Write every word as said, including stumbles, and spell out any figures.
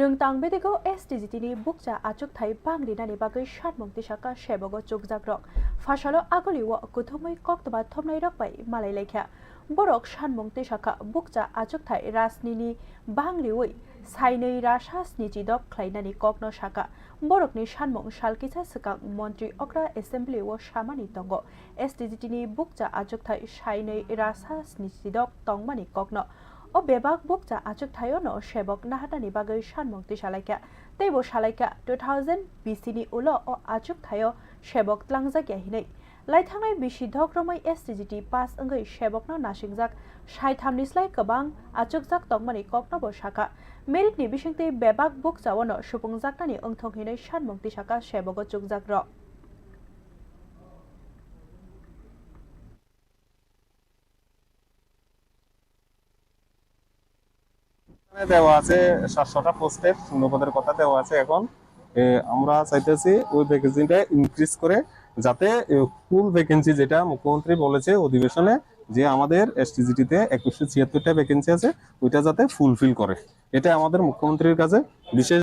Rwngtang bedego S T G T ni bukcha achukthai bang rinani bagwi sanmung tisaka sebogo chukjakrok. Phasalo agulio kuthumwi koktwma thumnairok bai malai laikha. Borok sanmung tisakha bukcha achukthai rasnini bang riwi sainwi rasa snichi dok khlainani kokno saka. Borokni sanmung sal kisa swkang montri okra assembly o samani tongo. S T G T ni bukcha achukthai sainwi rasa snichi dok tongmani kokno. O bebak bukcha achukthaio no sebok naharnani bagwi sanmung tisalaikha. Teibo salaikha two thousand B C ni ulo o achukthaio sebok tlangjakya hinwi. Laithangnai bisi dok romwi S T G T pass wngwi sebokno nasingjak saithamni slai kwbang achukjak tongmani koknobo sakha. Merit ni bisingtwi bebak bukchaono supungjaknani wngthok hinwi sanmung tisakha sebogo chukjakrok. এখানে দেওয়া আছে সাতশোটা পোস্টে পূর্ণ পদের কথা দেওয়া আছে। এখন এ, আমরা চাইতেছি ওই ভ্যাকেন্সিটা ইনক্রিজ করে, যাতে ফুল ভ্যাকেন্সি যেটা মুখ্যমন্ত্রী বলেছে অধিবেশনে, যে আমাদের এসটিজিটিতে একুশশো ছিয়াত্তরটা ভ্যাকেন্সি আছে, ওইটা যাতে ফুলফিল করে। এটা আমাদের মুখ্যমন্ত্রীর কাছে বিশেষ